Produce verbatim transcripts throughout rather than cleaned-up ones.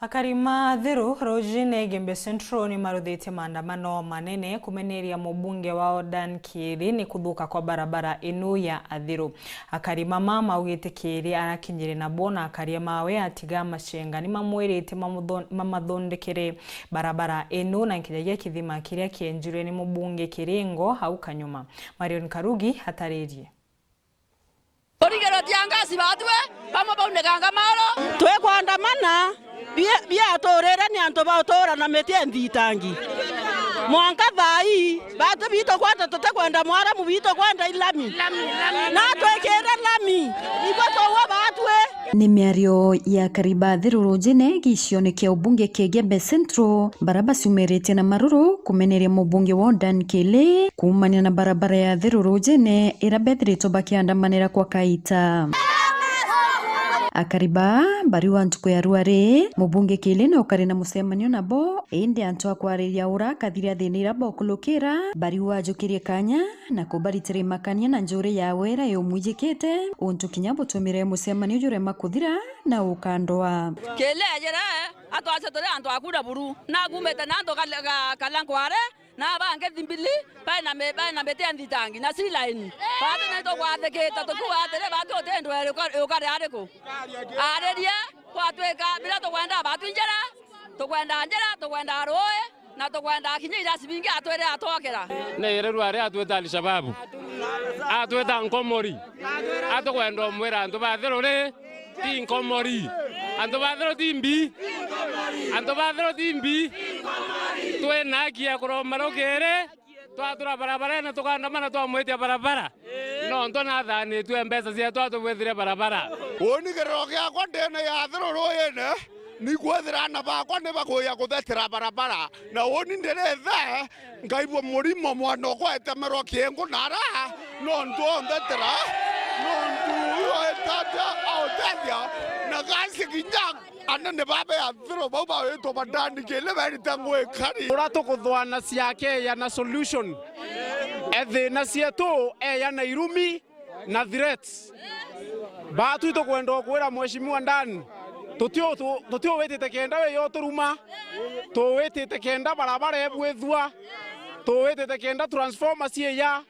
Akari ma Athiru rujine Igembe Central ni maruthitie maandamano manene kumeneria mubunge wao Dan Kiiri ni kuthuka kwa barabara inu ya Athiru. Akari mama maugite Kiiri arakinyire nabo na akaria mawe atiga amacenga ni mamwirite mamutho-, mamathondekere barabara inu na nkinyagia kithima kiria kienjirwe ni mubunge Kiringo hau kanyuma. Marion Karugi ataririe. Urigirwe tiangasi batwe, bamwe bauniganga maro. Twikwandamana bia-, biaturire ni antu bautura na miti nthitangi. Mwanka thaa ii, batwi bitu kwenda tutikwenda mwaramu, bitu kwenda ilami. Na twikire lami, ibwe tugwe batwi. Ni miario ya Kariba Athiru rujine gicione kia ubunge kia Igembe Central, bara baciumiritie na maruru kumeneria mubunge wao Dan Kiiri kuumania na barabara ya Athiru rujine ira bethiritwe bakiandamanira kwa kaita. Akari baa bariuga ntuku ya ruari, mubunge Kiiri na ukari na mucemanio nabo, indi antu a kwariria ura akathira thina ira bokulukira, bariuga ajukirie kanya na kubaritira imakania na njuri yawe ira yumwijikite, untu kinya butumire mucemanio jurema kuthira na ukandwa. Kiiri ejire, atwache turi antu a kura buru, na agumite na antu kale-, ka-, kala nkware, na bangi thimbili, baina mi-, baina miti ya nthitangi, na si laini. Batu ni tugwathikite, tukiuga atiri, batu uti ndweri uka-, ukari ariku? Aririe, gwatwika, biria tukwenda batu njira, tukwenda njira, tukwenda rui, na tukwenda kinya irasi bingi atwire atwokera. Ni iri ruari atwita Al-Shababu, atwita nkomori, atukwenda umwira antu ba Athiru ri, ti nkomori. Antu ba Athiru ti mbi. Antu ba Athiru ti mbi. Twina haki ya kuromba rukiri, twatura barabarene, tukaandamana twamwitia barabara. Nontu nathanitue mbeca cietu atubwithire barabara. Uni kiriro giakwa ndene ya Athiru ruyine, ni kwithira ana bakwa ni bakuya kuthetera barabara. Na uni ndiri ithe, ngaigua murimo mwana okwa etemerwa kiengu na ara, nontu onthetera, nontu uyu etata autethia, na gasi kinya anene babe Athiru bau bawitwa ba Dan Kiiri berite ngui kari. Ura tukuthwana ciake ya na solution. E thina cietu eya na irumi na threats. Batwi tukwenda ukwira Mheshimiwa Dan, tutiu-, tu-, tutiuwitite kenda wiya uturuma, tuwitite kenda barabara ebwithua, tuwitite kenda transformer cieya,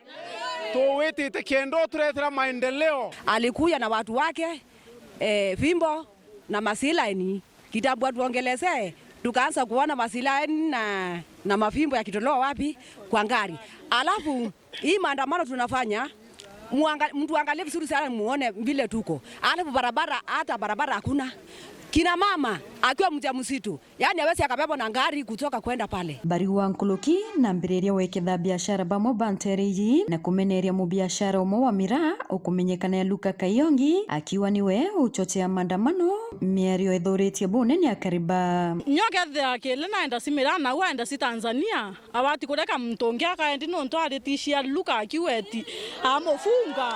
tuwitite kenda uturetera maendeleo. Alikuja na watu wake, eh, fimbo na masilaini. Kitambo atuongeleze, tukaanza kuona masilaini na, na mafimbo yakitolewa wapi? Kwa ngari. Alafu, hii maandamano tunafanya, muanga-, mtu angalie vizuri sana muone vile tuko. Alafu barabara, hata barabara hakuna. Kina mama, akiwa mjamzito, yani hawezi akabebwa na ngari kutoka kwenda pale. Bariuga nkuluki na mbiriria weketha biashara bamwe ba ntere iji na kumeneria mubiashara umwe wa miraa ukumenyekana ya Luka Kayongi, akiuga niwe uchochea maandamano, miario ithuritie bunene akariba. Nyo kethira Kiiri naenda si miraa, nau aenda si Tanzania. Abati kureka muntu ungi akaendi nontu aritishia Luka akiuga eti amufunga.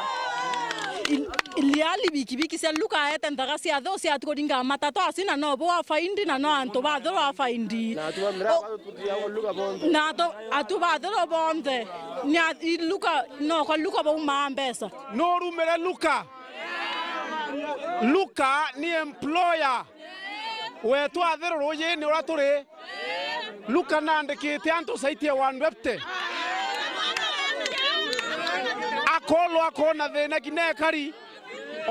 Il-, iliali bikibiki cia Luka aete nthaga cia thuu cia ati kuringa matatu asina no bo afaindi na no antu ba thuru afaindi. Na atu ba miraa O-, batu tutiagwa Luka bonthe. Na atu, atu ba thuru bonthe. Ni a-, i Luka, no kwa Luka baumaa mbeca. Nurumire Luka. Luka ni employer wetu Athiru rujini uria turi. Luka naandikite antu site ya one fifty. Akolwa akona thina kinya ekari,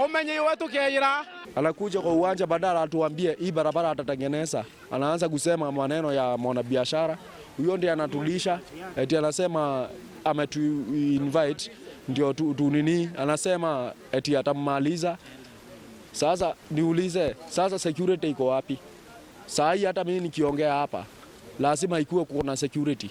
umenye iwe tukeyira. Anakuja kwa uwanja badala atuambie hii barabara atatengeneza. Anaanza kusema maneno ya mwanabiashara. Huyo ndiye anatulisha, eti anasema ametu invite, ndio tu, tu nini, anasema eti atammaliza. Sasa niulize, sasa security iko wapi? Saa hii hata mimi nikiongea hapa, lazima ikuwe kuna security.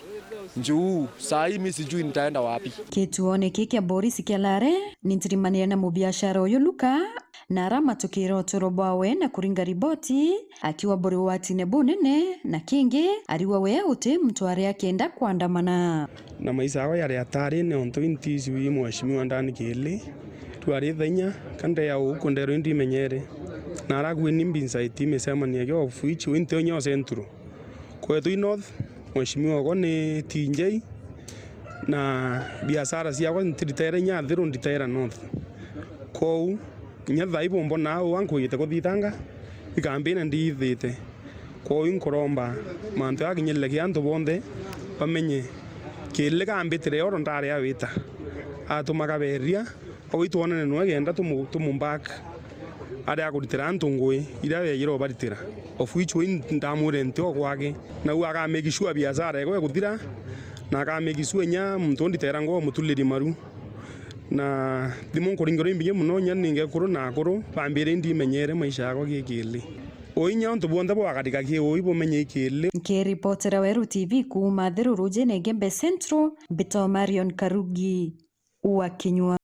Njuu, saa hii mimi sijui nitaenda wapi. Kituone kiki kia borisi kia Lare, nintirimanire na mubiashara uyu Luka, na aramatukira uturo bwawe na kuringa riboti, akiuga buri ugwatine bunene, na kingi, ariuga we uti muntu ari akienda kwandamana. Na maisha yao yari hatari nontu inti ici wi mheshimiwa Dan Kiiri. Twari thaa inya, ka ndeya uku nderwa indimenyere. Na arakuwe ni mbinsaiti micemanio ya of which winti onyo central. Kwetu i North, mheshimiwa ogo ni T J, na biashara ciakwa ntiritaira inya Athiru, nditaira North. Kwou, kinya thaa ii bumbona au ankwigite kuthitanga, ikambina ndiithite. Kwou inkuromba mantu jakinyirire ki antu bonthe bamenye Kili gambitire oro ndari awita, atuma gaberia, ou itwonane nwe kenda tumu-, tumuback. Ari akuritira antu ngui iria yejire ubaritira, of which we ndamwire nti o gwake. Nau akamake sure biashara yego iguthira, na akamake sure inya muntu nditera ngo mutuliri maru. Na thimu nkuringirwa imbingi mono, inya ningi akuru na akuru bambire ndimenyere maisha yakwa gikili. O inya untu bwonthe bwagarika ki ui bumenye ikili. Nkiripotera Weru T V kuuma Thiru Rujine Igembe Central, mbitwa Marion Karugi wa Kinyua.